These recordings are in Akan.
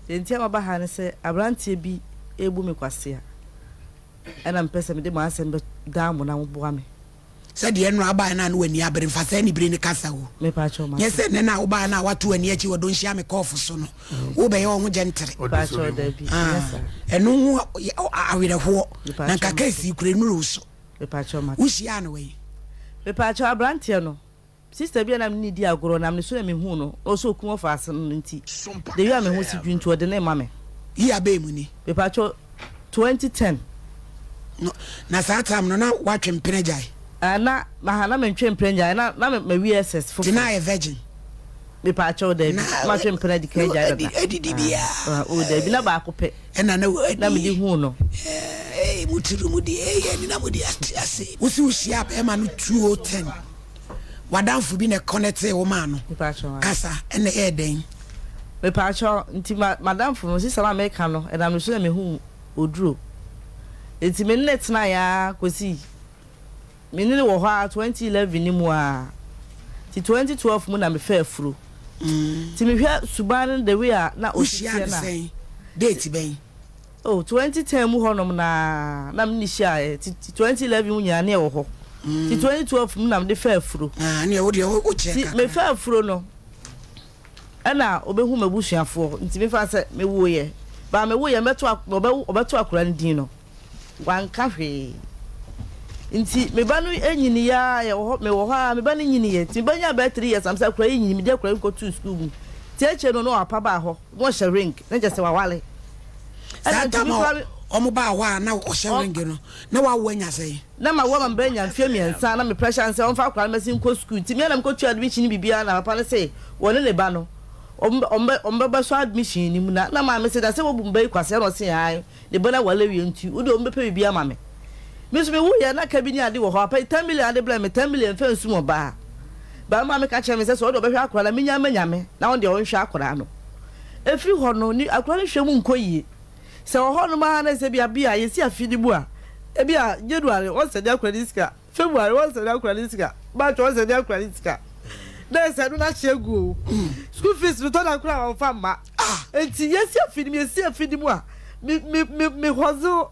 Deɛ nti a maba ha ne sɛ aberanteɛ bi rebu me kwasea ɛna mepɛ sɛ mede m'asɛm bɛdan mo na moboa me. Sɛ deɛ nnora wobaeɛ no a na w'ani abere mfa saa anibere no kasa o. Mepakyɛw mate. Nyɛ sɛ nnɛ no a wobaeɛ no a woato w'ani akyi wɔ Donhyia me kɔɔfo so no wobɛyɛ wo ho gyentere. Mepakyɛw dabi nyɛ saa. Ɛno ho awerɛhoɔ na Mepakyɛw nka mate. case yi kura nnuru wo so. Mepakyɛw mate. Wohyiaa no wɛn? Mepakyɛw aberanteɛ no Sister bi a na me ne no di agorɔ nam ne so na mehuu no na ɔsɛ okum ɔfaase no nti the way a me ho si dwo nti ɔde no rema me. Year bɛn mu ni? Mepakyɛw 2010. No na saa time no na woatwe mpena gyae? Ah na aha na mentwe mpena gyae na na mawie SS Nti na foforo. ayɛ virgin? Mepakyɛw daabi Na na matwe mpena di kan na gyae dada. adidi biara. Ah oh daabi na baako pɛ Ɛna na wadi. na mede huu no. Eei mo tiri mu deɛ eei ɛne na mo de ate ase. Wosi wohyiaa bɛɛma no 2010 W'adamfo bi na ɛkɔnɛtee wo maa no kasa ɛna ɛyɛɛ dɛn? Mepaakyɛw, nti ma m'adamfo no, sista no a meka no, ɛnam ne so na mehuu oduro. Nti me ne no tenaeɛ ara kɔsii, me ne no wɔ hɔ ara 2011 no mu ara, nti 2012 mu na mefaa afuro. Nti mehwɛ suban no the way a na ɔsi Wohyiaa teɛ no no a. sɛn? Date bɛn? Oh, 2010 mu hɔnom no ara na me ne no hyiaeɛ, nti 2011 mu nyinaa na yɛwɔ hɔ. Nti 2012 mu na mede faa afuro. Ah, ɛneɛ wo deɛ wo kyɛɛ Nti kakra. mefaa afuro no, ɛna ɔbɛhu m'abusuafoɔ, nti mefa sɛ mewoeɛ, but mewoeɛ mɛto ak ɔbɛwo ɔbɛto akwadaa no din no, wanka hwee. Nti me ba no nyiniiɛ ara, yɛwɔ hɔ, mewɔ hɔ ara, me ba no nyiniiɛ, nti me ba nyaa bɛyɛ 3 years na mesɛ akwadaa yi nyini, mede akwadaa yi kɔtoo sukuu mu. Nti akyire no na wapa baa hɔ. Na ɔhyɛ ring na kyerɛ sɛ wawale. Saa tam a wɔn baa hɔ a na ɔhyɛ ring no na wawo anya sɛn? Na mawo ama me ba anya mfeɛ mmiɛnsa na me pressure no sɛ ɔmfa akwadaa no mmɛsen nkɔ sukuu nti me ara na mekɔtua admission ne biribiara na papa no se wɔne ne ba no wɔn bɛsɔ admission no mu na na maame se na sɛ wobu me ba yi kwasea na ɔse ae ne ba no awale awie nti wode wɔn bɛpɛ biribi ama me. Me nso mewuiɛ na ka bi ne ade wɔ hɔ papa yi 10 million ade brɛɛ me 10 million mfa nsum ɔbaa. But me maame ka kyerɛɛ me sɛ sɛ ɔde ɔbɛhwɛ akwadaa no a menya manya me na ɔno deɛ ɔnhwɛ akwadaa no. Ɛfiri hɔ no ne akwadaa no hwɛ mu nkɔ yie. Sɛ wɔ hɔnom ara na sɛ bi a bi a yɛsi afe no mu a ebi a January wɔnsɛne akwadaa no sika, February wɔnsɛne akwadaa no sika, March wɔnsɛne akwadaa no sika. Na ɛsɛ ɛno no ahye agu o. School fees no tɔ da koraa a wɔmfa mma. Enti yɛsi afe no mu yɛsi afe no mu a me me me me hustle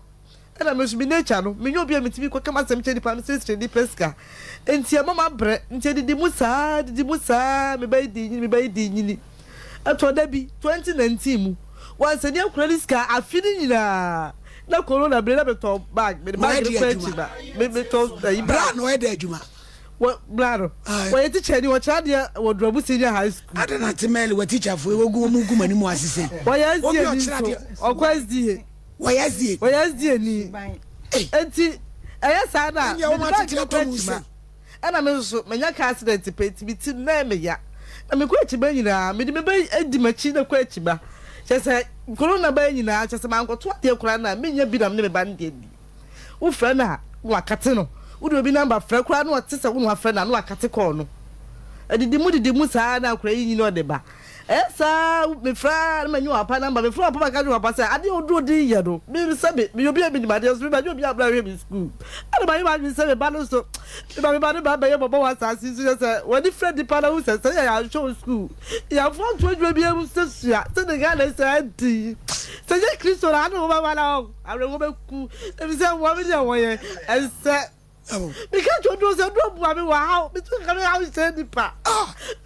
Ɛna me nso me nature no, menyɛ obi a metumi kɔka m'asɛm kyerɛ nipa, mesrɛsrɛ nipa sika. Nti ɛma mabrɛ, nti adidi mu saa, adidi mu saa, me ba yi di nyini, me ba yi di nyini. Ɛtɔ da bi, 2019 mu, wansɛne akura ne sika afe no nyinaa. Na corona bere na metɔn bag, mede bag no kɔ akyi ba, me metɔn ayi bag. Bra na ɔyɛ dɛ adwuma. Wɔ bra no, wɔyɛ teacher ni, wɔkyerɛ adeɛ wɔ Durabu Senior High School. Adɛn na te Mɛli wɔ teacher fo yi, wɔgu wɔn gu m'anim ase sei. Wɔyɛ SDA ni nso, ɔkɔ SDA. Wɔyɛ SDA. Wɔyɛ SDA ni. Enti ɛyɛ saa na Ɛnneɛ mede wɔn bag atete no atɔ kɔ mu akyima. nsam. Ɛna me nso so manya car accident pɛ nti me ti no na ɛyɛ me ya. Na mekɔ akyima nyinaa mede me ba yi adi m'akyi na kɔ akyima. Kyerɛ sɛ corona baa nyinaa kyerɛ sɛ mankɔto adeɛ koraa no a mennya bi na me ne me ba no de adi. Wofrɛ no a na wakate no. Wode obi number frɛ koraa na ɔte sɛ wo na wafrɛ no a na wakate call no. Adidi mu didi mu saa na akwadaa yi nyini ɔde ba. Ɛyɛ saa a, mefrɛ ara na manya ɔpapa namba. Mefrɛ ɔpapa ka kyerɛ ɔpapa sɛ, adeɛ a ɔduru de yɛ no, me sɛ me, meyɛ obi a menim adeɛ nso mebɛgye obi a bra hwɛ me sukuu. Ɛna mayɛ m'adwene sɛ me ba no nso, mema me ba no ba bɛyɛ mmɔbɔ wɔ asase yi so. Kyerɛ sɛ, w'ani fira nnipa na wohu sɛ, sɛ yɛ yɛanhwɛ wo sukuu, yɛamfa wo nto adwuma biara mu sɛ sua, sɛdeɛ Ghana yi sɛ adi yi. Sɛ nyɛ Kristo na ade wo bɛma no a, awerɛhoɔ bɛku, ɛfiri sɛ wɔn deɛ wɔyɛ ɛnsɛ. Meka kyerɛ Oduro sɛ, Oduro boa me wɔ haw, metumi ka me haw kyerɛ nipa.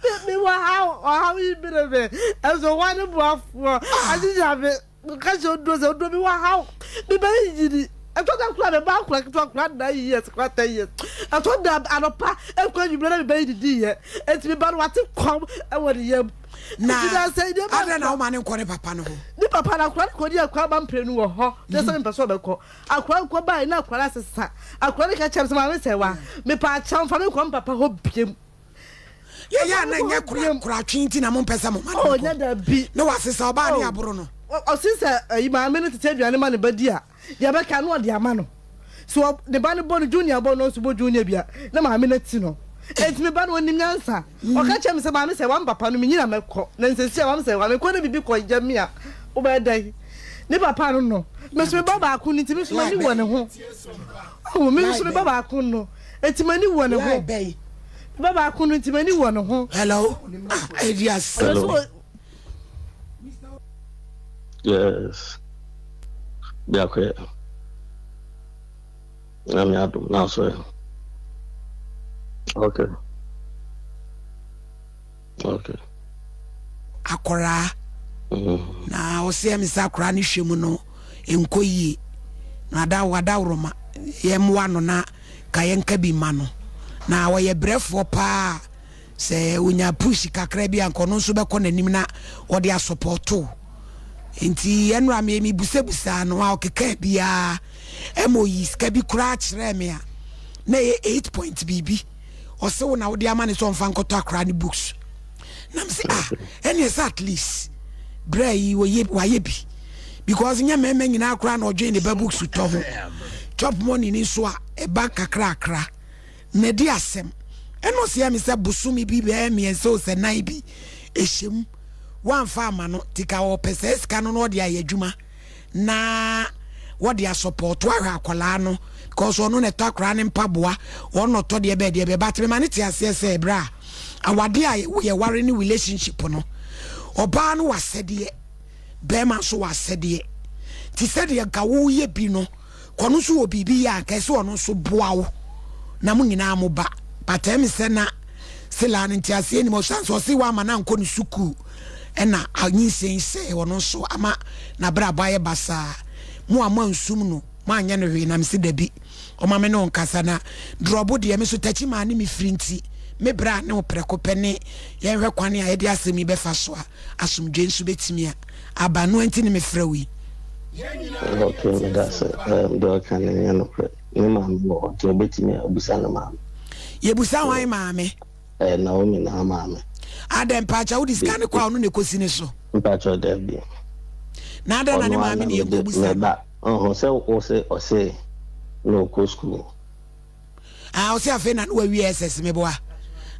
Me me wɔ haw, ɔhaw yi bere me, ɛnso hwan ne boafoɔ? Agye Nyame. Meka kyerɛ Oduro sɛ, Oduro me wɔ haw, me ba yi nyini. Ɛtɔ da koraa me ba akora ketewa koraa 9 years koraa 10 years. Ɛtɔ da anɔpa ɛkɔ anwummerɛ na me ba yi didi yɛ. Enti me ba no wate kɔm ɛwɔ ne yam. Na adɛn na woma ne nkɔ ne papa no hɔ? Ne papa no akora no kɔdi akora aba mprenu wɔ hɔ. Kyerɛ sɛ mempɛ sɛ ɔbɛkɔ. Akwadaa no kɔ bae na akwadaa no asesa. Akwadaa no ka kyerɛ me sɛ, Maame Sɛwa, mepɛ akyɛw, mfa me nkɔ me papa hɔ biom. Yɛyɛ a na nyɛ kora koratwe nti na mompɛ sɛ moma no Oh, nkɔ. nyɛ dabi. Na wasesa ɔbaa ne Oh, aboro no. ɔse sɛ ayi maame no tete aduane ma ne ba di a, deɛ ɛbɛka no ɔde ama no. So ɔ ne ba no bɔ no junior bɔ no nso bɔ junior bi a, na maame no ati no. Enti me ba no ɔnim nyansa. Ɔka kyerɛ me sɛ, Maame sɛ wam papa no menyin a mɛkɔ. Na nsɛsi a wam sɛ wamekɔ na biribi kɔ yɛ me a, wobɛyɛ dɛn? Ne papa no no, me nso me ba baako no nti me nso m'ani wɔ ne ho. Oh, me nso me ba baako no, enti m'ani wɔ ne ho. Me ba baako no nti m'ani wɔ ne ho. Hello, ah, Elias. Hello. Yes. Biako yɛ. Nyame adom na so ɛ. Okay. Okay. Akwaraa. Mm. Na ɔsɛ mi sɛ akwaraa ne hwɛ mu no nkɔ yie. Na ada wadaworoma yɛ mmoa no na ka yɛnka bi ma no. Na ɔyɛ brɛfoɔ paa. Sɛ onya push kakra bi a nka ɔno nso bɛkɔ n'anim na ɔde asɔpɔto wo. Nti ɛnora me mebusabusaa no a ɔkekaa biara ɛma oyi sika bi koraa kyerɛɛ me a na ɛyɛ 8 point biribi. Ɔse wo na wode ama ne sɛ ɔmfa nkɔtɔ akora ne books. Na me se ah ɛneɛ sɛ at least berɛ yi wɔyɛ wayɛ bi because nyɛ mmarima nyinaa koraa na ɔdwen ne ba books tɔ ho. Chop money ni nso a ɛba kakrakra. Madi asɛm. Ɛna ɔseɛ me sɛ bosome bi bɛyɛ mmiɛnsa o sɛ nan bi ɛhyɛ mu wamfa ama no nti ka ɔpɛ saa sika no na ɔde ayɛ adwuma na wɔde asɔpɔto ahwɛ akwadaa no because ɔno na ɛtɔ akwadaa no mpaboa ɔno na ɔtɔ deɛ bɛɛ deɛ bɛɛ but mema ne te aseɛ sɛ ɛberɛ a awadeɛ a yɛware ne relationship no ɔbaa no wɔ asɛdeɛ bɛrima nso wɔ asɛdeɛ nti sɛdeɛ nka woyɛ bi no Kɔ no nso wɔ biribi yɛ a anka ɛsɛ ɔno nso boa wo na mo nyinaa mo ba but ɛmi sɛ na Sila no nteaseɛ nim ɔsan sɛ ɔse wama no ankɔ ne sukuu ɛna anyinsɛn sɛ ɔno nso ama n'abrabɔ ayɛ basaa mo a mo ansum no mo anyɛ no hwee na mese dabi ɔma me ne wo nkasa na drɔbo deɛ me so takyi maa ne me firi nti me bra ne wo prɛko pɛ ne yɛnhwɛ kwane a yɛde asɛm yi bɛfa so a asomdwe nso bɛtumi a aba no nti ne mefrɛ wo yi. Ok medase ɛɛm deɛ ɔka no nyɛ nokorɛ ne maame wɔ hɔ nti ɔbɛtumi abusa ne maame. Yɛbusa hwan maame? Ɛɛ Naomi naa maame. Adɛn mpakyɛ wode sika no kɔ a ɔno na ɛkɔsi ne so? Mpakyɛ dabi. Na adɛn na ne maame ne yɛnkɔbusa no? Ɔho sɛ wo se ɔse na ɔkɔ school. Ah, ɔsɛ afei na no wawie SS meboa.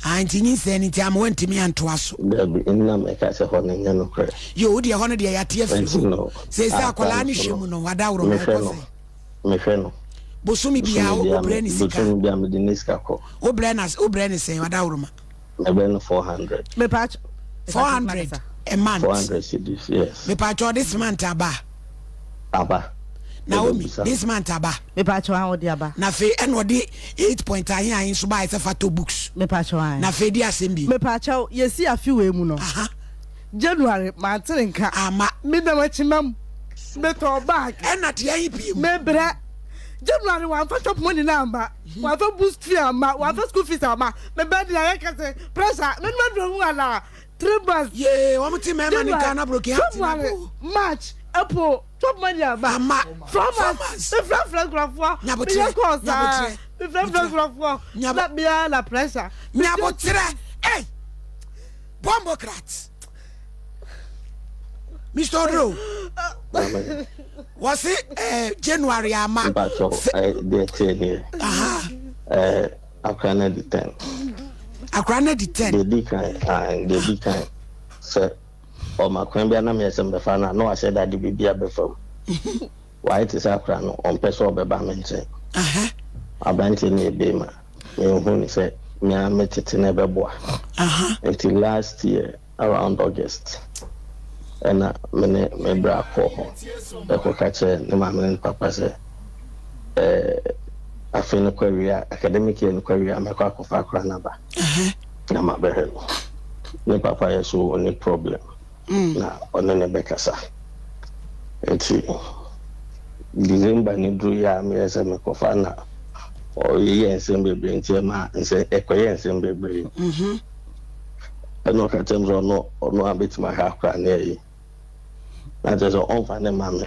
Ah, nti nyinsɛn no nti ama wantumi antoa so. Dabi, nna meka sɛ hɔ no nyɛ nokorɛ. Yo, wo deɛ hɔ no deɛ yɛate afiri hɔ. Seesei akwadaa no hwɛ mu no, wadaworo ma ɛkɔ sɛn? Mehwɛ no. Bosome biara wobrɛ ne sika. Bosome biara mede ne sika kɔ. Wobrɛ na wobrɛ ne sɛn wadaworo ma? Mebɛ no 400. Mepatch. 400 a month. 400 cedis, yes. Mepatch this month aba. Aba. Naomi, this month aba. Mepatch wa ɔde aba. Na afei ɛna ɔde 8 point ahe ahe nso baayɛ sɛ fa tɔ books. Mepatch wa. Na afei di asɛm bi. Mepatch yɛsi afi wei mu no. Aha. January mante ne nka. Ama. Menam akyimam. Metɔɔ bag. Ɛna deɛ ahe pii mu. Mebrɛ. January wamfa chop money na amma. Wamfa boost fee amma. Wamfa school fees amma. Me bɛ de ayɛ kɛse. Pressure. Me nua duro hu ana. 3 months. Yee, wɔn ti mɛɛma ne nka na broken heart na February, March, April, chop money amma. Amma. 4 months. Me frɛ frɛ nkurɔfoɔ. Nyabotrɛ. Meyɛ kɔɔ saa. Me frɛ frɛ nkurɔfoɔ. Na mea na pressure. Nyabotrɛ. Hey! Bombocrat. Mr. Oduro. Wɔsi eh, January ama. Mpatsɔ eh, deɛ tie nie. Eh, akora no di ten. Akora no di ten. Deɛ di kan, ah, deɛ di kan sɛ ɔma kwan bi anam yɛ sɛ mbɛfa no a na wahyɛ da de biribi abɛfa mu. Wayɛ te sɛ akora no ɔmpɛ sɛ ɔbɛba me nkyɛn. Aberanteɛ no yɛ bema. Menhu no sɛ me ara me tete no ɛbɛboa. Nti last year around August ɛna me ne me bra kɔɔ hɔ ɛkɔka kyerɛɛ ne maame ne ne papa sɛ ɛɛ afe no kɔ awie a academic year no kɔ awie a mɛkɔ akɔfa akora no aba na mabɛhwɛ no. Ne papa yɛ so ɔni problem. na ɔne no bɛkasa. Nti December no duruiɛ a meyɛɛ sɛ mekɔfa na ɔyeyɛɛ nsɛm bebree nti ɛma nsɛ ɛkɔyɛɛ nsɛm bebree. Ɛna ɔka kyerɛ me sɛ ɔno ɔno a bɛtumi ahwɛ akora ne ayi na kyerɛ sɛ ɔmfa ne ma me.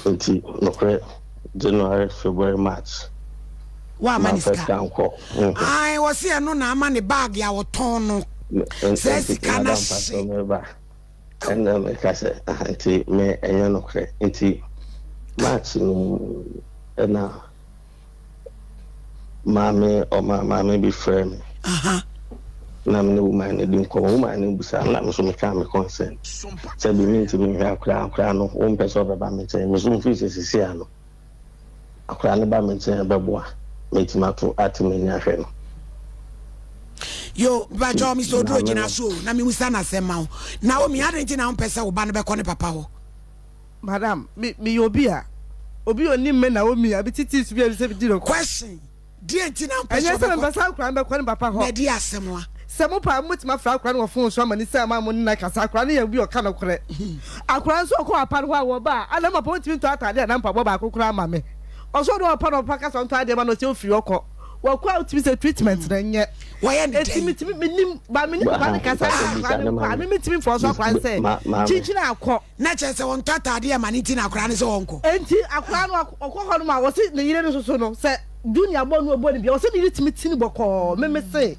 Nti nokorɛ January, February, March Woamma ne mamfa sika? sika ankɔ. Ae, ɔse ɛno na ama ne bag a ɔtɔn no saa sika no Madam Pastor ahye. meba ɛna meka sɛ aha nti me ɛnyɛ nokorɛ nti March no mu ɛna maame ɔma maame bi frɛ me na me ne woman no di nkɔmmɔ woman no bisa na me nso mekaa me concern sɛ bi mentumi nhwɛ akora akora no wompɛ sɛ ɔbɛba me nkyɛn me nso mfiri sɛ sisi ano Akwadaa no ba me nkyɛn a, ɛbɛboa. Mɛtumi ato ate m'ani ahwɛ no. Yo, mpakyɛw Mr. Oduro gyina so o, na memusa no asɛm ma wo. Naomi, adɛn nti na wompɛ sɛ wo ba no bɛkɔ ne papa hɔ? Madam, me meyɛ obi a, obi a onim me Naomi a, me titi so bi a sɛ medi no. Question, Deɛ nti na wompɛ sɛ Ɛnyɛ sɛ ɔbɛkɔ. mempɛ sɛ akwadaa no bɛkɔ ne papa hɔ. Na ɛdeɛ asɛm a. Sɛ mopɛ a, mobɛtumi afrɛ akwadaa no wɔ fon so ama no sɛ ama mo ne no akasa. Akwadaa no yɛ obi a ɔka nokorɛ. Akwadaa nso ɔkɔ papa no hɔ a, wɔba a, ana papa ɔntumi ntɔ ataadeɛ anaa mpaboa baako koraa mma me. Ɔsɛ ɔne papa no papa ka sɛ ɔntɔ adeɛ ma no, ɔsɛ ɔfiri hɔ kɔ. Wɔkɔ a wotumi sɛ treatment no nyɛ. Wɔyɛ no Eti dɛn? metumi menim ba menim papa no kasa Mpakyɛ akwadaa bisa no ne nkɔ a maame. me metumi mfɔɔ so akwadaa no sɛ kyinkyin akɔ. Na kyerɛ sɛ ɔntɔ ataadeɛ ma no nti na akwadaa no sɛ ɔnkɔ. Enti akwadaa no ɔkɔ hɔ nom a wɔse ne yere no soso no sɛ Junior bɔ no ɔbɔ no bia wɔse ne yere tumi ti no bɔkɔɔ me mese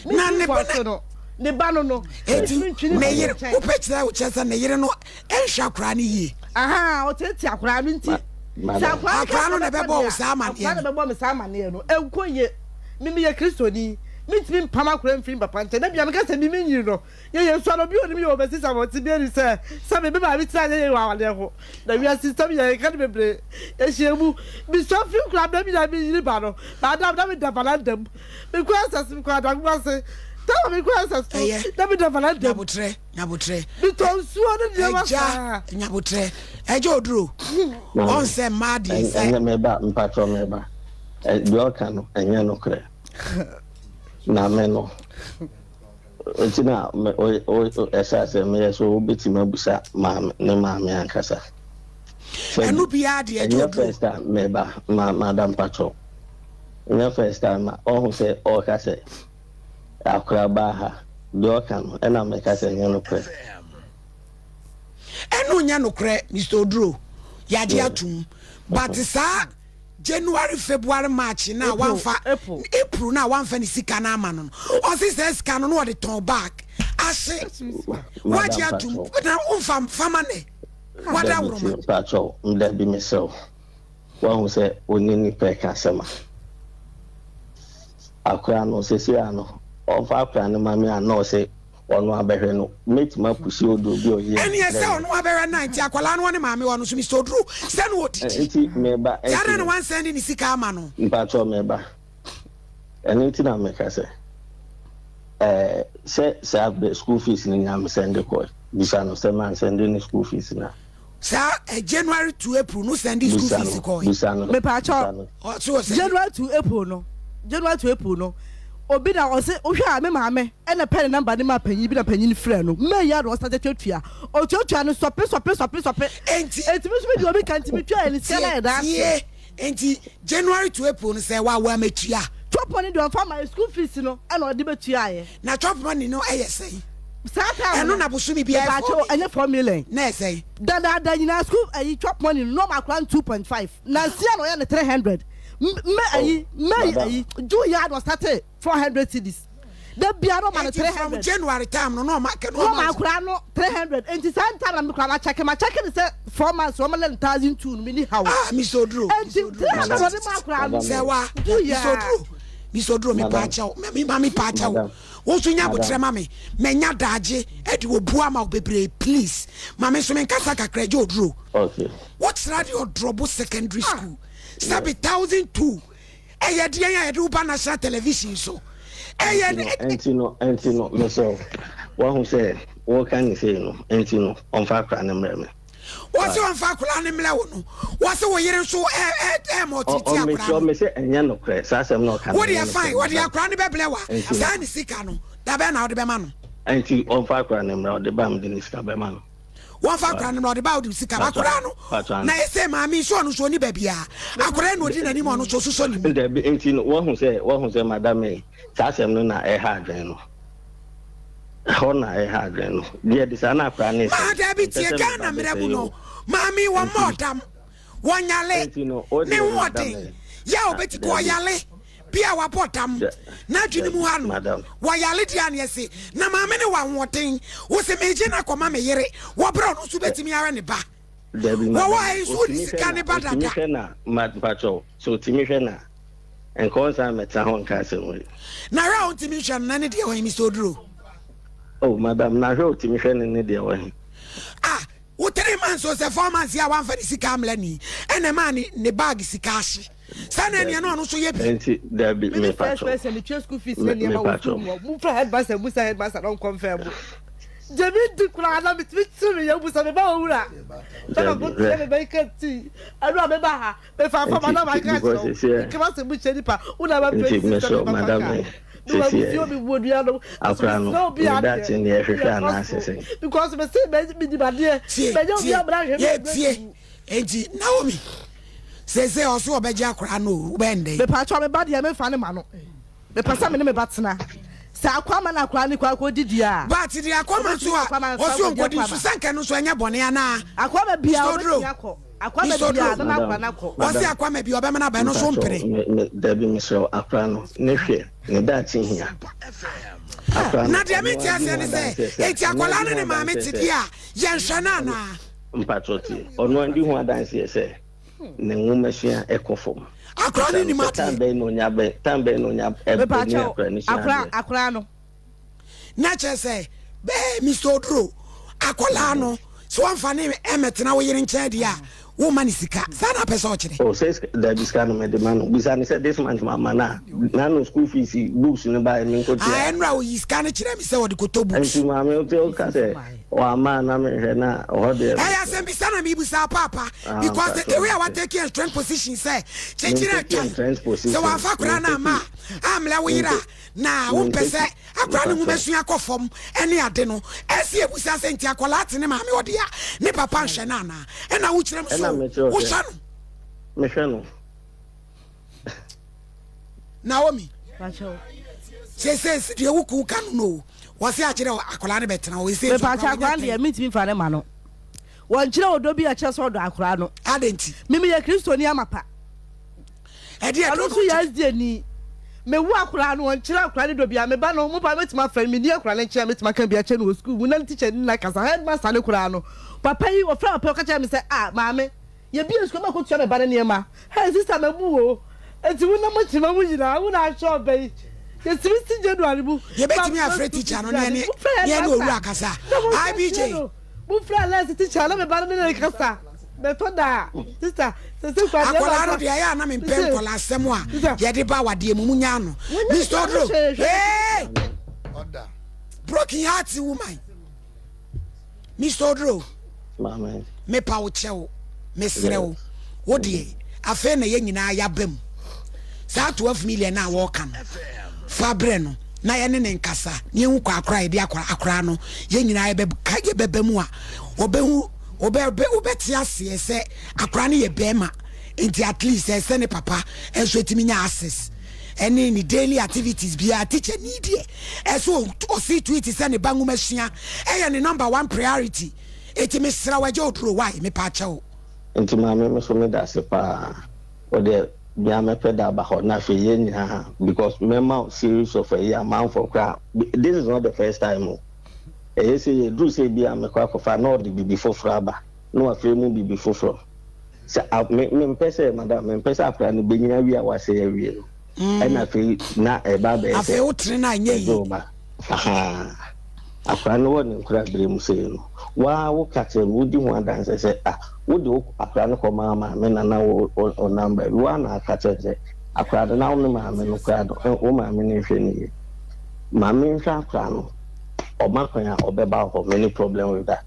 Na mentumi ne ba mfɔɔ na so no ne ba no no enti mentumi ntwi ne ne firi ne yere nkyɛn. wopɛ kyerɛ wo kyerɛ sɛ ne yere no nhwɛ akwadaa no yie. Ahaa ɔteetee akwadaa no nti sɛ akwadaa no ka Akwadaa sɛ no na ɔbɛkɔ ɛbɛbɔ wo deɛ saa a amaneɛ akwadaa no. na ɛbɛbɔ me saa amaneɛ no ɛnkɔ yie me meyɛ Kristoni mentumi mpam akwadaa mfiri me papa nkyɛn da bia meka sɛ me menyini no yɛ yɛ sua no obi onim yɛ wɔ bɛsi sɛ wɔte bi ani sɛ sɛ me me maame tiri anyɛ yɛ wɔ awadeɛ ho na wiase nsɛm yɛ nka no bebree yɛhyia mu mesua firi koraa da bi na menyini ba no madam na meda valanda mu mekɔ SS mekɔ adagoma ase tama mekɔ SS no Ɛyɛ na meda valanda mu nyabotrɛ nyabotrɛ metɔ nsuo ne nneɛma Agya saa. nyabotrɛ Agya oduro Maame, ɔnsɛ mmaa deɛ sɛ. ɛnyɛ meba mpatrɔ meba deɛ ɔka no ɛnyɛ nokorɛ na me no nti na ɛsɛ sɛ meyɛ so wobɛtumi abusa maame ne maame ankasa sɛ Ɛno biara deɛ agya ɛnyɛ oduro. first time meba ma madam patrɔ ɛnyɛ first time ma ɔho sɛ ɔka sɛ akora baa ha deɛ ɔka no ɛna meka sɛ ɛnyɛ nokorɛ. Ɛno nyɛ nokorɛ Mister Oduro yagye atom but saa January February March no a wamfa April no a wamfa ne sika no ama no no ɔse saa sika no na ɔde tɔn bag ahye wagye atom na womfa fama nɛ wada woroma. Mpakyɛw dabi mesrɛ wo wahu sɛ ɔne nipa ɛka asɛm a akora no sɛsi a no ɔmfa akora no ma me a na ɔse Ɔno abɛhwɛ no mɛtumi apusi oduro bi a ɔyɛ Ɛneɛ sɛ ɔno abɛhwɛ no a nti akwadaa no ɔne maame hɔ no nso Mister Oduro sɛ na ɔdidi Nti meba nti adɛn nti na wansɛnde ne sika ama no. Mpakyɛw meba ɛno nti na meka sɛ ɛɛ sɛ saa berɛ school fees no nyinaa mesɛnde kɔɛ bisa no sɛ mansɛnde ne school fees no a. Saa eh, January to April no sɛnde school fees kɔe. Bisa no. Mepaakyɛw, January to April no, January to April no, obi na ɔse wohwɛ a me maame ɛna pɛ ne number ne ma panyin bi na panyin frɛ no. May yi a na ɔsate tuatua. Otuatua no sɔpe sɔpe sɔpe sɔpe. Enti Enti me nso me de obi ka nti me tua ne sika na yɛ daa tie, enti January to April no sɛ wa wa metua. Chop money deɛ ɔmfa ma school fees no ɛna ɔde bɛtua yɛ. Na chop money no ɛyɛ sɛn? Saa time Ɛno no na bosome biara ɛyɛ mepaakyɛw 4 million. ɛnyɛ 4 million. Na ɛyɛ sɛn? Dadaada nyinaa school ayi chop money no na ɔma akora no 2.5 nansia na ɔyɛ no 300 M May Oh, ayi May madam. ayi June yi ara na ɔstartee 400 cedis da biara na ɔma no Enti from 300 January time no na ɔma na na ɔma ɔma akora no 300 enti saa time na me koraa ma check ma check ne sɛ 4 months ɔma lɛ no 1002 no me ni haw Ah, Mr. Oduro, enti Mr. Oduro, 300 Madam, ɔde ma akora no madam, sɛ wa June yi Mr. ara Oduro, Mr. Oduro, me madam, paakyɛw, me ma me paakyɛw. madam, Wo nso nya abotrɛ madam. ma me. Manya daagye de obu ama wo bebree please. Ma me nso menkasa kakra agya Oduro. Okay. Wo tra deɛ Ɔdrɔbo secondary school. Sɛbe 1002 ɛyɛ deɛn a yɛde wo ba national television so. Ɛyɛ Ɛnti no, ɛnti no, ɛnti no, mesrɛ wo, woahu sɛ woreka ne sei no, ɛnti no, ɔmfa akora no mmrɛ me. Wɔse ɔmfa akwadaa no mmrɛ wo no, wɔse wo yere nso ɛɛma ɔtete akwadaa no. Ɔmese ɛnyɛ nokorɛ, saa asɛm no ɔka no Wo deɛ ɛnyɛ fine, nokorɛ ɔde madam. akwadaa no bɛbrɛ wo a, Nti no. saa ne sika no, da bɛn na wode bɛma no? Nti ɔmfa akwadaa no mmrɛ, ɔde ba a mede ne sika bɛma no. Wɔmfa akwadaa no mmrɛ, ɔde ba a wode sika ba. Akwadaa no, na ɛsɛ maame nso ɔno nso ɔni baabiara. Akwadaa no na ɔdi n'anim ɔno nso ɔsosɔ ne mu. Dabi, nti no, woahu sɛ, woahu sɛ madam yi, saa asɛm no na ɛha adwene no. Ɛhɔ na ɛha adwene no. Deɛ de saa na akwadaa no Maa resɛe. daabi Mpɛ tie sɛ me Ghana ba mmerɛ mu bɛsɛe no o. maame wɔn mma Nti, ɔdam wɔnyale nti no, wo ne deɛ ho madam ɔden yi, yɛ a ah, ɔbɛti kɔ dabi, ɔyale bi a wabɔ dam da, n'adwene mu dabi, ha no madam. wɔyale deɛ a ne ɛse na maame ne wɔ ahoɔden wo se megye no akɔma me yere wɔ berɛ ɔno nso Ɛ, bɛtumi awɛ ne ba dabi, wɔwɔ madam, ha yi nso wode otumi hwɛ sika na, ne ba otumi dada hwɛ na, ma, mpakyɛw, sɛ otumi hwɛ na, nka ɔnsan mmɛtena hɔ nka asɛm wei. Na hwɛ a ɔntumi nhwɛ no na ne deɛ wɔ he Mister Oduro? Oh madam, na hwɛ a ɔtumi hwɛ no ne deɛ wɔ he? Ah, wo three months o sɛ four months yi a wamfa ne sika ammrɛ no yi ɛna ɛmaa ne ne bag sika ahye. Saa na ɛneɛ na ɔno nso yɛ bi. Nti dabi Me ne mepa first kyɛw. person metua school fees ne nneɛma wɔ school Mepa mu hɔ. Momfrɛ headmaster mmusa headmaster na ɔnkɔnfɛm mo. Gye me di koraa na metumi kyere me yam busa me ba owura. Sɛ na Dabi ko tia hwɛ. me ba yi ka ti. Ɛno a meba ha mefa fam Nti ana maka because akyerɛ wo. sisi Meka m'asɛm mu kyerɛ nipa. Wo na ma nti 26 sɛ mesrɛ me ba fa madam kaa. eh, Me wɔ sisi abusua me wɔ nuanom. Ɛso akora no mesrɛ obi ne adeɛ. daakye ne ɛhwehwɛ Yɛ anaasɛ possible. sɛn. Because me se me menim adeɛ. Tie, Mɛnyɛ obi tie, amena hwɛ me yɛ mbrɛ tie. sukuu. Enti Naomi, seesei ɔse ɔbɛgye akwadaa no o, wobɛyɛ no dɛn? Mepatwɔ me ba deɛ menfa no ma no. Mepɛ sɛ me ne me ba tena. Sɛ Akwama na akwadaa no kɔ akɔdi deɛ a. But deɛ Akwama nso Ɔbɛtumi a Akwama nso ɔse akɔdi ɔnkɔdi nso Akwama. sɛ nka ɛno nso ɛnyɛ bɔne anaa? Akwama biara Mr. Oduro, ɔbɛtumi akɔ. Akwama Mr. biara Oduro, mɛma Madam, akwadaa no akɔ. ɔse madam, Akwama biara ɔbɛma no aba ɛno nso mpakyɛw wompene? me me dabi mesrɛ wo akora no ne hwɛ ne daakye hia. Akora no Na deɛ ɔno mente ara di aseɛ ho ne sɛ, adanseɛ sɛ enti ɔno ara akwadaa di no ho ne maame adanseɛ te sɛ deɛ a yɛnhwɛ no anaa? Mpakyɛw tie, ɔno ara di ho adanseɛ sɛ ne nwomasua kɔ fam. Akora Bisa no no nim sɛ time adeɛ. bɛn na onya bɛn time bɛn na onya ɛne Mepakyɛw, akora no sua akora adeɛ. akora no. Na kyerɛ sɛ bɛɛ Mister Oduro, akwadaa no sɛ wamfa ne ɛmɛtena wo yere nkyɛn deɛ a, womma no sika. Saa na apɛ sɛ ɔkyerɛ? Oh, sɛ sika dabi sika no mede ma no. Bisa no sɛ this month mamma no a, n'ano school fees books no baeɛ menkɔtua Ah, a. ɛnora oyi sika no kyerɛ me sɛ ɔde kɔtɔ books. Nti maame wote woka sɛ wamma a na menhwɛ na ɛhɔ deɛ Ɛyɛ mesrɛ. asɛmbisa na mebusa paapa Ah, because the, the mpakyɛw way a mate. watake entrenched position sɛ kyekyere Mentake atwan entrenched sɛ position. wamfa koraa no amma Mentake a ammlɛ wo yere a mente na wompɛ sɛ mentake akwadaa no mpakyɛw. nwomasua kɔ fam ne ade no ɛsɛ yɛbusa sɛ nti akwadaa te ne maame ɔde a ne papa nhwɛ no anaa ɛna wokyerɛ m Ɛna so mekyerɛ wo sɛ wohwɛ no. mehwɛ no. Naomi Pakyɛw. seesei deɛ wo kun ka no no o wɔse akyerɛ akwadaa no bɛtena hɔ ɛsei nso Mepakyɛw akwadaa akwadaa wanya no deɛ tɛn mentumi mfa no ma no. Wɔnkyerɛ ɔdɔ bi a ɛkyerɛ sɛ ɔdɔ akwadaa no. adɛn nti Me meyɛ Kristoni amapa. ɛdeɛ Ɔno dɔ nso no yɛ SDA ni. Mewu akwadaa no, ɔnkyerɛ akwadaa no dɔ biara. Me ba no, mo ba mɛtumi afrɛ no, menni akwadaa no nkyɛn a mɛtumi aka bi akyerɛ no wɔ sukuu mu na ne tikya ne no akasa. Headmaster no koraa no, papa yi, ɔfrɛ papa yi, ɔka kyerɛ me sɛ, ah, maame, yɛbue sukuu, mɛkɔtua me ba no nneɛma. Hey, sista, mabu wo o. Enti wo na mokyerɛ mu nyinaa, wo na ahwɛ ɔba yi. Yɛtumi si January mu. Yɛbɛtumi Ma afrɛ school teacher fees no ne ade. ɛne Mofrɛ ne ɛne owura headmaster akasa. na monka IBJ. kyerɛ no. Mofrɛ nurse teacher na me ba no ne no rekasa. Mɛtɔ da a, sista, sese kura deɛ Akwadaa no baako. deɛ ɛyɛ a na mempɛ Sese, nkwadaa asɛm a sista, yɛde ba awadeɛ mu munya ano. wonya Mr. ano Oduro, hwee hwɛ. hey! Broken heart woman. Mr. Oduro, Maame. mepa wo kyɛw, mesrɛ wo, Yes. wo deɛ afei na yɛn nyinaa yɛaba mu. Saa 12 million a wɔreka no, fa brɛ no na yɛne ne nkasa na yɛhu kɔ akora a yɛde akora akora no yɛn nyinaa yɛbɛka yɛbɛba mu a ɔbɛhu ɔbɛ wobɛte aseɛ sɛ akora no yɛ bɛrima nti at least ɛsɛ ne papa nso etumi nya access ɛne ne daily activities biara. Teacher ni deɛ ɛsɛ ɔsi tweet sɛ ne ba nwoma sua ɛyɛ ne number one priority, eti mesrɛ wo, agya Oduro, wae mepa akyɛw. Nti maame, me so meda ase paa. Wɔde bia mɛpɛ da aba hɔ na afei yɛn nyinaa because mɛma wo series of ɛyi amanfoɔ koraa. This is not the first time o. Ɛyɛ sɛ yɛduru sɛ bi a mekɔ akɔfa na ɔde biribi foforɔ aba na wafrɛ mu biribi foforɔ sɛ a me mempɛ sɛ madam, mempɛ sɛ akwadaa no bɛnyina awie a wasɛe awie no ɛna afei na ɛba abɛyɛ afei sɛ wotere no a ɛnyɛ ɛdze yie. wo ba ahaa akwadaa no wɔ ne nkora berɛ mu sei no waa woka kyerɛ me wodi ho adanse sɛ ah wode wo akwadaa no kɔmaa maame na na wo ɔnam baabi waa na aka kyerɛ sɛ akwadaa no na wo ne maame no koraa no wo maame no nhwɛ no yie, maame nhwɛ akwadaa no, ɔma kwan a ɔbɛba hɔ. Me ne problem with that,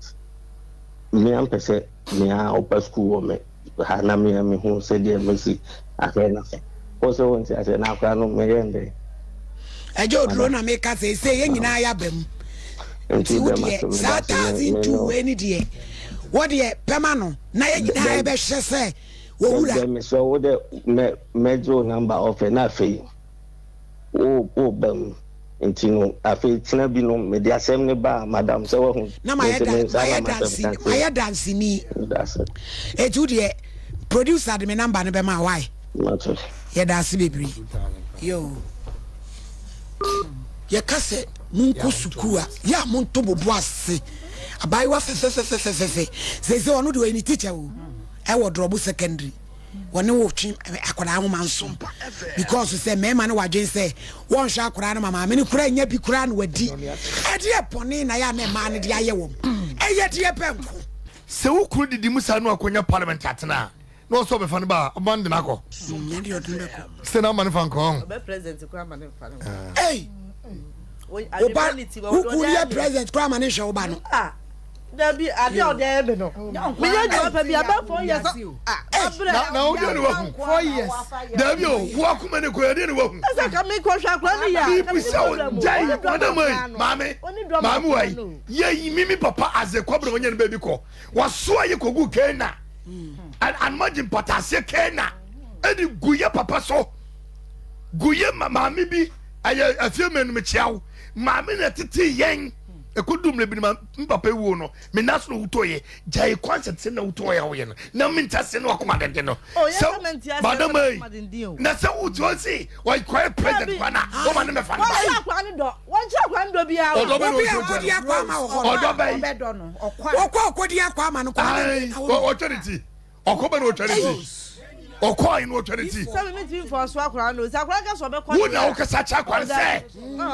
me ampɛ sɛ mea ɔba school wɔ me ha na mea mehu sɛdeɛ mesi ahwɛ no sɛ wo sɛ wonte aseɛ na akwadaa no meyɛ ndɛn. Ɛgya Oduro madam na meka sɛ ɛsɛ yɛn nyinaa yɛaba mu nti nti wo dɛ deɛ mate meda saa ase me thousand me two no wei ne deɛ wo deɛ pɛma no na yɛn nyinaa dɛ yɛbɛhwɛ sɛ wɔwura. Dɛ mesrɛ wo dɛ mɛ mɛgye wo number ɔfɛ na afei wo wo ba mu nti no afei kyena bi no mede asɛm ne ba a madam sɛ wahu Na mayɛ me nti da me nsa na mayɛ masɛm danseni ka kyerɛ. Mayɛ danseni. Meda ase. Eti wo deɛ producer de me number no bɛma why. Mate. Yɛda ase bebree yo. Yɛka sɛ monkɔ sukuu a yɛ a monto bobo ase. Abaayewa fɛfɛfɛfɛfɛfɛ sɛsɛ ɔno deɛ ɔyɛ ne teacher o ɛwɔ Drɔbo Secondary wɔne wo twe akwadaa nwoma nso because sɛ mmarima no wadwen sɛ wɔnhwɛ akwadaa no ma maame no kura nya bi kura no wadi ɛdeɛ bɔne na yɛ a na mmaa no de ayɛ wɔn ɛyɛ deɛ bɛnko. Sɛ wo kunu didi mu saa no akɔnya parliament atena a. na ɔsɛ ɔbɛfa no ba a, ɔbɛma no de no akɔ. Sɛ na ama no fa nkɔ ɔho. Ɔbɛ president koraa ma ne nfa no. Ei! Wo ba, wo kunu yɛ president koraa ma ne nhwɛ wo ba no. Ah, dabi ade a ɔde ayɛ me no. Meyɛ adwuma pa bi abɛ 4 years. Ah, abrɛ. Na na ɔde ne wahu. 4 years. Dabi o, wo akoma ne kɔ ɛde ne wahu. Ɛsɛ ka me kɔ hwɛ akora ne yɛ. Mibisa wo gyae madam yi, maame, maame wa yi. Yɛ yi mimi papa aze kɔbere wɔnyɛ ne baabi kɔ. Wasoa yɛ kogu Kena. Anoma gye mpataseɛ Kena. Ɛde gu yɛ papa so. Gu yɛ maame bi ɛyɛ afie mmienu mekyia wo. Maame na tete yɛn. Ɛkɔdu mmerɛ bi no ma papa wuo no me nan so na wotɔeɛ. Gyae kwan sɛ te na wotɔeɛ a woyɛ no. Na mente aseɛ na wakoma denden no. Oh, sɛ madam yi na sɛ wotu ɔsi ɔkɔyɛ president kwan na wɔma ne mɛfa ne ba. Wɔnkyerɛ akwa ne dɔ. Wɔnkyerɛ akwa ne dɔ biara. Ɔdɔ bɛ na Obi a ɔkɔdi akwa ama wɔ hɔ no. Ɔdɔ bɛ yi. Ɔkɔ ɔkɔdi akwa ama no kɔ. Ɔtwa ne ti. Ɔkɔ bɛ na ɔtwa ne ti. Ɔkɔ ayi na ɔtwa ne ti. Sɛ mi ti nfɔ so akora no sɛ akora ka sɔ bɛ kɔ. Wo na wokasa kyerɛ akora no sɛ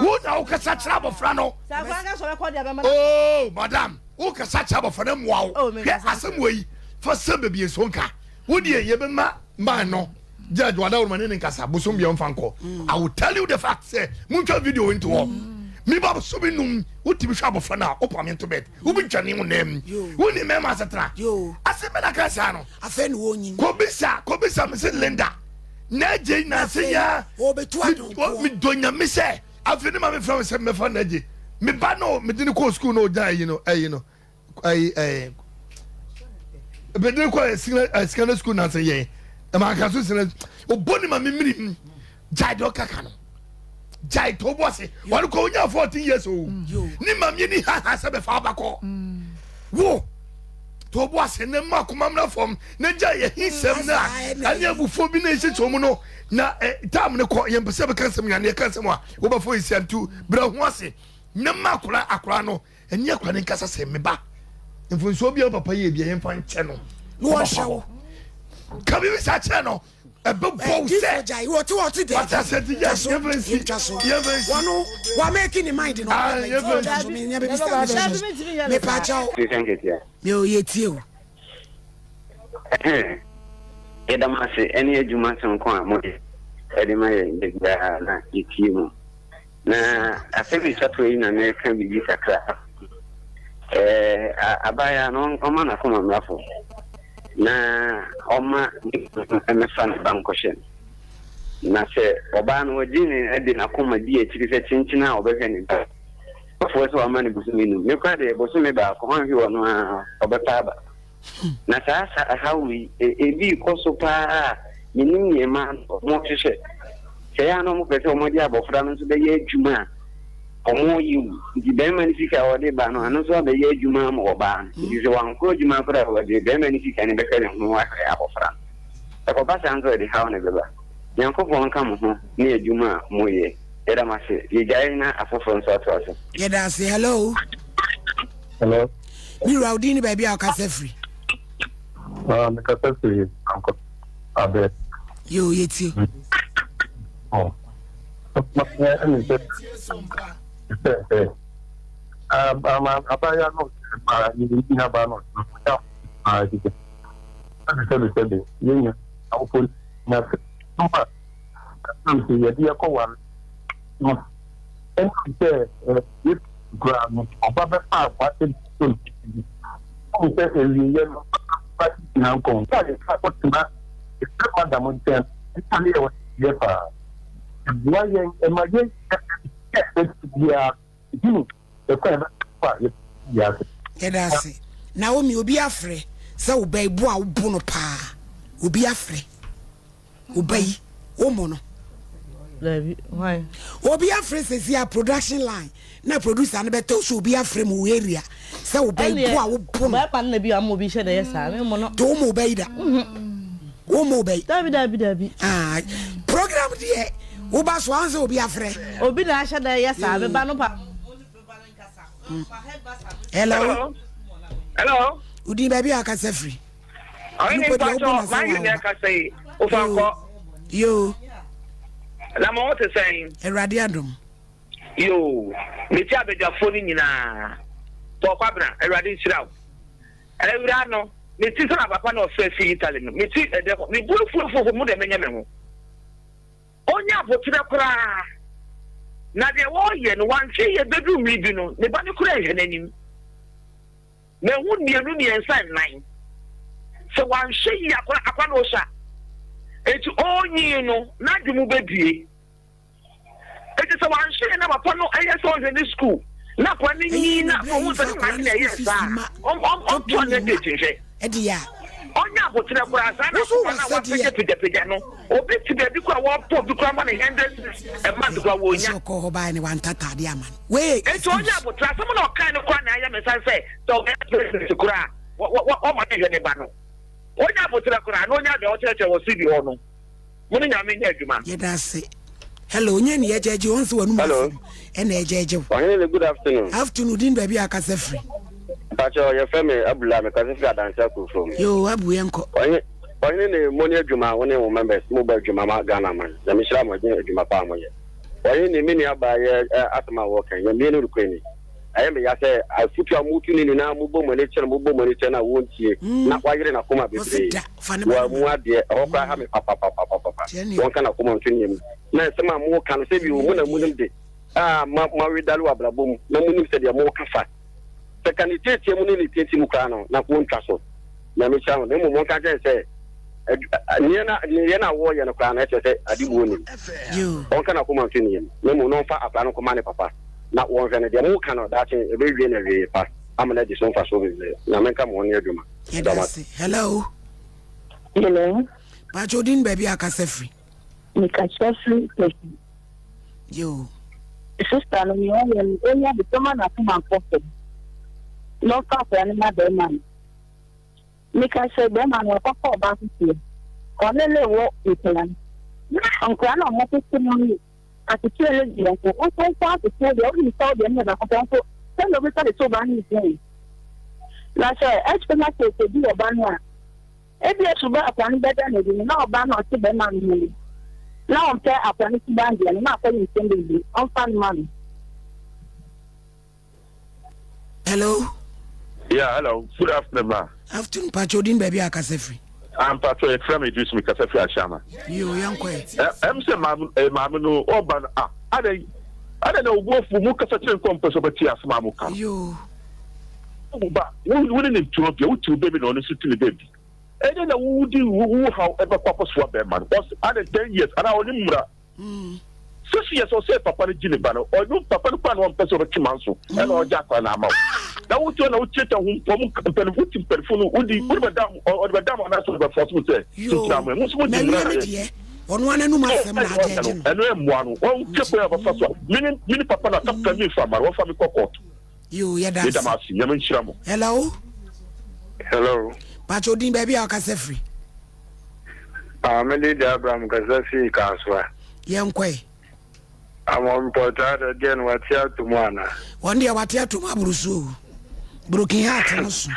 wo na wokasa kyerɛ abɔfra no. Sɛ akora ka sɔ bɛ kɔ deɛ bɛ ma. Oh madam wokasa kyerɛ abɔfra no mmoa wo. Hwɛ asɛm wɔ yi fa sɛ baabi nso nka. Wo deɛ yɛbɛma man no judge wada wo ma ne ne nkasa bosom bia ɔmfa nkɔ. I will tell you the fact sɛ montwa video nto hɔ. Me ba bosom num wotumi hwɛ abɔfra no a wopa me nto bed wobɛdwane wo nam wonni mmarima asetena asɛm bɛ na ka saa no. Afei na wɔnyin. Kɔbisa kɔbisa me se Linda na agye na ase ya medɔ nyame sɛ afei ne ma mefrɛ me sɛ mɛfa na agye me ba no mede no kɔɔ sukuu na ɔgya ayi no ayi no ayi ɛɛ mede no kɔ secondary school na sɛ yɛn ɛma aka so sɛ ɔbɔ ne ma me mmirim gyae deɛ ɔkaka no gyae to bɔ ase wɔn kɔ onya 14 years o ne ma mi ni ha ha sɛ bɛfa abakɔ wo to bɔ ase ne mma akoma mmra fam na gya yɛ hi sɛm na ɛne abufuo bi na ɛhyehyɛ mu no na tam no kɔ yɛn pɛ sɛ bɛka nsɛm nyane yɛka nsɛm a wobɛfo yɛsia ntu brɛ ho ase ne mma akora akora no ɛne akora no nkasa sɛ meba mfonsuo bi a papa yɛ bi a yɛmfa nkyɛ no na wɔhyɛ wo ka biribi saa kyerɛ no ɛbɛbɔ wo sɛ wate asɛ nti yɛ yɛmfa nsi yɛmfa nsi wɔno wameki ne mind no yɛmfa nsi mepakyɛw yɛtie o. Yɛda mo ase ne adwuma sononko a moyɛ de ma yɛn da biara na yɛtie mo. Na asɛm a ɛtwa toɔ yi na mɛka biribi kakra afa ho. Ɛɛ, abaayewa no, ɔmma n'akoma mmra fam na ɔmma ne kunu no mmɛfa ne ba nkɔhyɛ no. Na sɛ ɔbaa no ɔgye ne de n'akoma di akyiri sɛ kyenkyen a ɔbɛhwɛ ne ba no, ɔfoɔ sɛ wama no bosome num. Me koraa deɛ, bosome baako, ɔnhwe ɔno ara, ɔbɛpa aba. Na saa haw yi, ebi rekɔ so paa a minnim nea ɛma wɔhwehwɛ. Sɛ ɛyɛ a na wɔpɛ sɛ wɔde abofra no nso bɛyɛ adwuma a wɔyɛ o. Nti barima no sika a ɔde ba no, ɛno nso abɛyɛ adwuma ama ɔbaa no. Nti sɛ wankɔ adwuma koraa a, wɔde barima no sika no bɛhwɛ ne ho ahwɛ abofra no. Ɛkɔba saa nso a, ɛde haw na ɛbɛba. Nyankopɔn nka mo ho ne adwuma a moyɛ. Yɛda mo ase. Yɛgyae na afoforɔ nso atoa so. Yɛda ase. Hello. Hello. Me wura, wo din ne baabi a wokasa firi? Ah, mekasa firi Ankɔ Abɛ. Yo, yɛtie. Oh. Ɛne sɛ sɛ sɛ abaayewa no paa yɛ nua baa no ɔtena paa sɛ sɛbe sɛbe yɛnya awofo na sɛ ma ɛnam sɛ yɛde yɛkɔ ware no ɛnam sɛ yɛ koraa no ɔba bɛfa akwa sɛ so bi ɔhu sɛ awieɛ no ba gyina nkɔn sɛ yɛka kɔtena ɛfɛ madam nkyɛn ɛna ne yɛwɔ yɛ paa ɛboa yɛn ɛma yɛn ɛfɛ biara hunu ɛkwan ɛbɛfa yɛ yɛ ase. Yɛda ase. Naomi, obi afrɛ sɛ wo ba yi bo a wobo no paa. Obi afrɛ. Wo ba yi, wo mo no. Dabi, hwan? Obi afrɛ sɛsi a production line na producer no bɛtɔ so obi afrɛ mu wo area sɛ wo ba yi bo a wobo no. Bɛɛma no na bi ama obi hyɛ da yɛ saa, me mo no. To wo mo wo ba yi da. Wo mo wo ba yi. Dabi, dabi, dabi. Ah, program deɛ wo ba so ahun sɛ obi afrɛ. Obi na ahyɛ da yɛ saa, me ba no pa. Hello. Hello. Udi baabi a akasa firi. Ɔyɛ ne mpatsɔ maa yɛ ne akasa yi ofa nkɔ. Yoo. Na ma wɔte sɛn. Awurade adom. Yoo meti abadwafoɔ no nyinaa. Paul Kwabena Awurade nhyira wo. Awura no. Me ti sɛ na papa na ɔfrɛ fi Italy no, me ti ɛdɛ hɔ, me bu afuafuafo mu deɛ menyɛ me ho. Ɔnya aboterɛ koraa. Na deɛ wɔreyɛ no, wantwe yɛ bɛduru mmere bi no, ne ba no koraa nhwɛ n'anim. Mahu mmienu, mmiɛnsa, nnan. Sɛ wanhwɛ yie akora akora no ɔsua. Eti ɔrenyin no, n'adwene mu bɛbue. Enti sɛ wanhwɛ yie na papa no yɛ sɛ ɔhwɛ ne sukuu na akwadaa no nyin na afei ohun sɛ ne maame na ɛyɛɛ saa a, ɔntoa ne date nhwɛ. Ɔnyɛ aboterɛ koraa saa na akwadaa no a wapagyapagya no, obi te baabi koraa wɔpɔ obi koraa ma no hundred a month koraa wɔnya. Enti ɔnyɛ aboterɛ asɛm na ɔkae no koraa na ayɛ me nsa sɛ sɛ ɔbɛyɛ president koraa wɔma no nhwɛ ne ba no. Ɔnyɛ aboterɛ koraa na ɔnya deɛ ɔkyerɛkyerɛ wɔ CD hɔ no. Mo ne Nyame nyɛ adwuma. Yɛda ase. Hello, onye ne yɛgyɛgye wɔn sɛ wɔnum asɛm ɛna ɛgyɛgye wo. Ɔhene ne good afternoon. Afternoon din baabi a akasa firi. Mpakyɛ yɛfrɛ me Abula mekasa firi Adanse Akurofrom. Yoo Abu yɛnkɔ. Ɔhene ɔhene ne mo ne adwuma wo ne wo members mo bɔ adwuma ma Ghana man Nyame hyira mo ɛgye adwuma paa mo yɛ. Ɔhene ne me nua baa yɛ asɛm a wɔka yi nyamie no nokorɛ ni. Ɛyɛ me ya sɛ afotu a motu no nyinaa mobɔ mo ani kyerɛ no, mobɔ mo ani kyerɛ no a wontie, na wayere n'akoma bebree. Wammu adeɛ, ɛhɔ koraa ha me papapapapapa. Wɔnka n'akoma nto ne yam. Na nsɛm a moka no, sɛ bio, mo na monim de, a ma moawedare wɔ abrabɔ mu, na monim sɛdeɛ moka fa. Sɛ ka ne tiatia mu ne ne tenten mu koraa no, na wɔntwa so. Nyame nhyira no. Na mmom monka nkyerɛ no sɛ, nneyɛɛ no a wɔreyɛ no koraa no, ɛkyerɛ sɛ adebuo nnim. Ɔnka n'akoma nto ne yam, na mmom na ɔmfa akwadaa no nkɔma ne papa. na wɔnhwɛ no, deɛ moka no daakye ɛbɛwie no awieɛ pa ama no adi so mfasoɔ bebree. Nyame nka mo ho ne adwuma. Yɛda ase. Hello. Hello. Pacho din baabi a kasa firi. Mekasa firi Turkey. Yo. Sister no nea ɔyɛ no ɔnya de tɔma n'akoma nkɔ fam. Na ɔfa akwadaa no ma bɛrima no. Meka sɛ bɛrima no ɔkɔfa ɔbaa foforɔ. Ɔne ne wɔ nkwadaa no. Na nkwadaa no a wɔtete no no Asekyerɛ no deɛ nso, wo nso wokɔ asekyerɛ deɛ, wonim sɛ wo deɛ no yɛ baako pɛ nso, sɛdeɛ wobɛsa de to ba no nkyɛn. Na sɛ ɛkyɛ na sɛ ɔkɔdi ɔba no a, ebia suban a akwadaa no bɛda no adi no, na ɔba no a ɔte bɛrima no ho no, na ɔmpɛ akwadaa no suban deɛ no, na akɔyɛ nsɛm bebree, ɔmfa no ma no. Hello. Yeah, hello. Good afternoon, ma. Afternoon, Pacho. Din baby akasa firi. I'm Pacho. Efra me Idris me kasa firi Ashama. Yo, yan kɔ yɛ. Ɛm sɛ maame eh, maame no ɔba no ah adɛn adɛn na obu afu mu kasa kyerɛ nkɔ mpɛ sɛ ɔbɛte asɛm a mo ka. Yo. Wo ba wo wo ne ne ntoa bia wotiw baabi na ɔno nso ti ne baabi. Ɛdɛn na wodi wo haw ɛbɛkɔ akɔsoa bɛrima no. Ɔs adɛn 10 years anaa ɔne mmura. Sisi yɛ sɛ ɔsɛ papa no gye ne ba no ɔno papa no kora na ɔmpɛ sɛ ɔbɛtwe manso ɛna ɔgye akora no ama wo na wotu na wotiatia ho mpɔm mpanyinfo ti mpanyinfo no wodi wode bɛda ɔde bɛda mo anaasɛ ɔde bɛfɔ so sɛ tuntun mo mo nso mo di mmara na yɛ ɔno ara n'anum asɛm na agye agye no ɛno ɛmmoa no wɔn kwan a wɔfa so a mene mene papa no akapta mi nfa ma no wɔfa mi kɔ kɔɔto yoo yɛ da ase meda mo ase nyame nhyira mo. Hello. Hello. Pacho din baabi a ɔkasa firi. Ah, me de de Abraham kasa fii Kasoa. Yɛnkɔ ɛ. Amɔ mpɔtaa dɛ deɛ no wate ato mu ana? Wɔn deɛ wate ato mu aboro so o. Broken heart no so.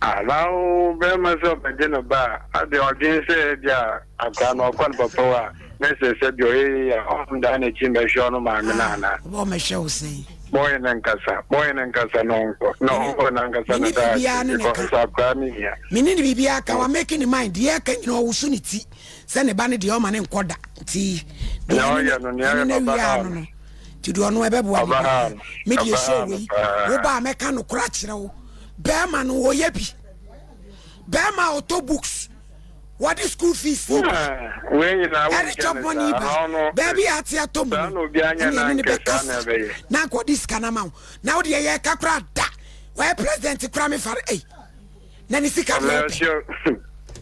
Ah, na wo bɛrima sɛ ɔbɛgye no ba a, adeɛ ɔdwen sɛ ebi a akora no ɔkɔ no papa hɔ a, na ɛsɛ sɛ deɛ ɔyɛ yie a ɔndaa n'akyi mmɛhwɛ ɔno maame no anaa? Ɔbɛ ɔmɛhwɛ wo sɛn? Boy no nkasa, boy no nkasa na ɔnkɔ, na ɔnkɔ n'ankasa ne daakye because akwadaa no hia. Me ne no biribiara ka, wa make ne mind, deɛ ɛka nyina ɔwoso ne ti sɛ ne ba no deɛ ɔma ne nkɔ da, nti deɛ ɛne no awie ano no, nti deɛ ɔno ɛbɛboa ne biara, me deɛ show wei, wo ba a mɛka nokora akyerɛ wo, bɛrima no ɔyɛ bi, bɛrima a ɔtɔ books, wɔde school fees yi ba ɛde chop money ba baabi a ate atɔ mu no ɛne ɛne ne bɛkasa na anka ɔde sika no ama wo na wo deɛ yɛka koraa da wɔyɛ president koraa mefa no ei na ne sika deɛ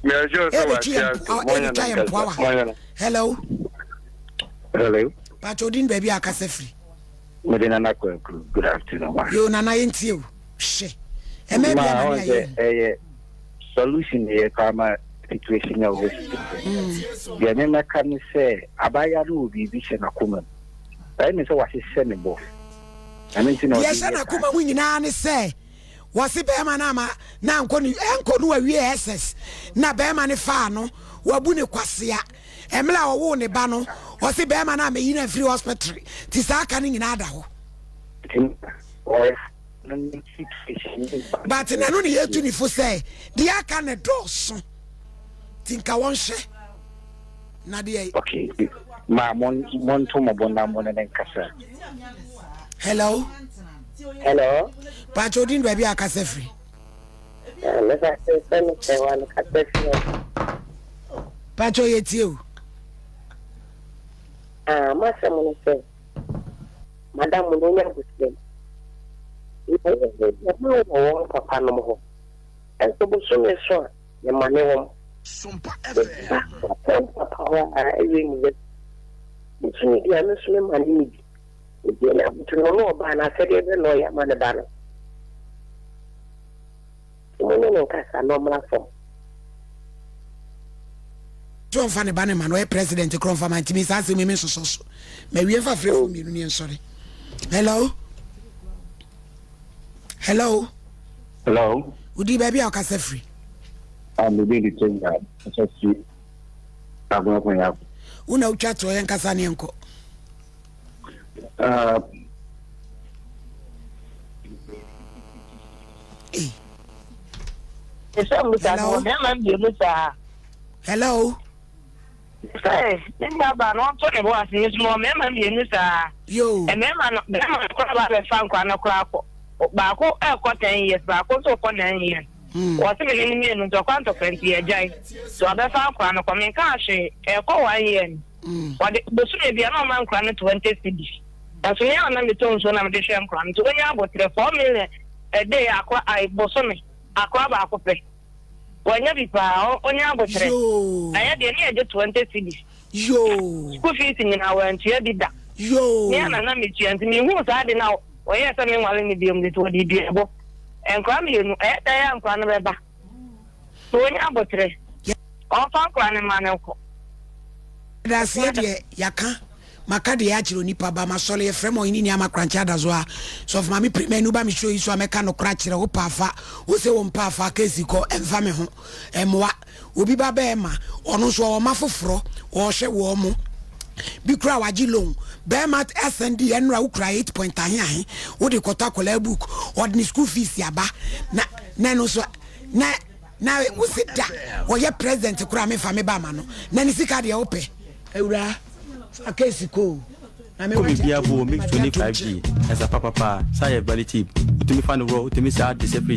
wopɛ ɛbɛtwi yɛ mpoa ɛbɛtwa yɛ mpoa wa hello hello patro din baabi a akasa firi mede nana kwaku good afternoon ma yo nana yɛntie o hwɛ ɛmɛ bi ama ne ayɛ Solution yɛ paa ma situation a ɔwɔ sisi. Deɛ me mɛka ne sɛ abaayewa no wɔ biribi hyɛ n'akoma mu. Ɛyɛ ne sɛ wahyehyɛ ne bo. Ɛno nti na Deɛ ɔde ɛhyɛ yɛ saa. n'akoma mu nyinaa ne sɛ wɔse bɛrima no ama na ankɔ ne ɛnkɔ no wawie SS na bɛrima no faa no wabu ne kwasea mmerɛ a ɔwoo ne ba no ɔse bɛrima no amɛyi no amfiri hospital nti saa ka no nyinaa da hɔ. Nti ɔyɛ. no ne situation ne ba. But na ɛno ne yɛtu ne fo sɛ deɛ aka ne dɔɔso nti nka wɔnhyɛ na deɛ. Okay, ma monto mo bo na mo ne ne nkasa. Hello. Hello. Pacho odin baabi a akasa firi. Mesa sɛ me sɛ wa no kasa firi. Pacho yɛ tie o. Ah, masɛm no sɛ madam no onya abusua mu na yɛma wɔ wɔn papa nom hɔ nso bosome so a yɛma ne wɔn ba wɔn papa hɔ a ɛwie mu bɛ bosome bi a me nso mema ne ne bi ebi na abutu no ɔno ɔbaa no asɛdeɛ bɛ na ɔyɛ ama ne ba no mo ne ne nkasa na ɔmmra fam. Sɛ ɔmfa ne ba no ma no ɔyɛ president korɔ mfa ma ntimi saa asɛm yi me nsosɔ so mawie mfa frɛfo mmienu ne nsɔre. Hello, hello. Hello. Wodi baabi a ɔkasa firi? Ah, me di kyɛn a ɔkasa firi Agonankwan yɛ ako. Wo na wotwa toɔ, yɛn kasa ne yɛnkɔ. Hello. Hello. Sɛ ne nua baa no ɔnto ne bo ase ne soma mmarima mmienu saa. Yoo. Mmarima no barima no koraa ba abɛfa nkwa no koraa kɔ. Baako ɛkɔ 10 years, baako nso kɔ 9 years. Wɔse me ne no mmienu ntɔkwa ntɔkwa nti yɛgyae. So abɛfa nkwa no kɔ menka hwee ɛkɔ 1 year ni. Wɔde bosome bia na ɔma nkwa no 20 cedis. Ɛso me a na metɔ nsuo na mede hwɛ nkwa no nti wɔnya abotrɛ 4 million a day akora ai bosome akora baako pɛ. Wanya bi paa, ɔnya aboterɛ. Yoo. Na yɛ deɛ ne yɛgye 20 cedis. Yoo. School fees nyinaa wantua bi da. Yoo. Me a na na metua nti mehuu saa ade no a wɔyɛɛ sɛ menware no biom nti wɔde duabɔ. Nkwadaa mmienu, ɛyɛ dɛn a nkwadaa no bɛba? So ɔnya aboterɛ. Ɔmfa nkwadaa no mma no nkɔ. Daseɛ deɛ yaka maka deɛ akyerɛ onipa ba masɔre yɛfrɛ me ɔhene ni ama korankye adazoa sɔfo maame pere manu ba me show yi so a mɛka nokora akyerɛ wo paafa wo se wo mpaafa kesi kɔ ɛmfa me ho ɛmoa obi ba bɛɛma ɔno nso ɔwɔ ma foforɔ ɔhwɛ wɔ mo bi kura wagye loan bɛɛma SND ɛnora wo kura 8 point ahe ahe wo de kɔtɔ akwadaa book ɔde ne school fees aba na na ɛno nso na na wo se da ɔyɛ president koraa mefa me ba ma no na ne sika deɛ wopɛ awuraa fa case kɔ o na me Kɔ wagye biribiara atom bo na mix magye atom 25G kyerɛ ɛsa papapa saa yɛ very cheap wotumi fa no raw wotumi saa de sɛ fridge.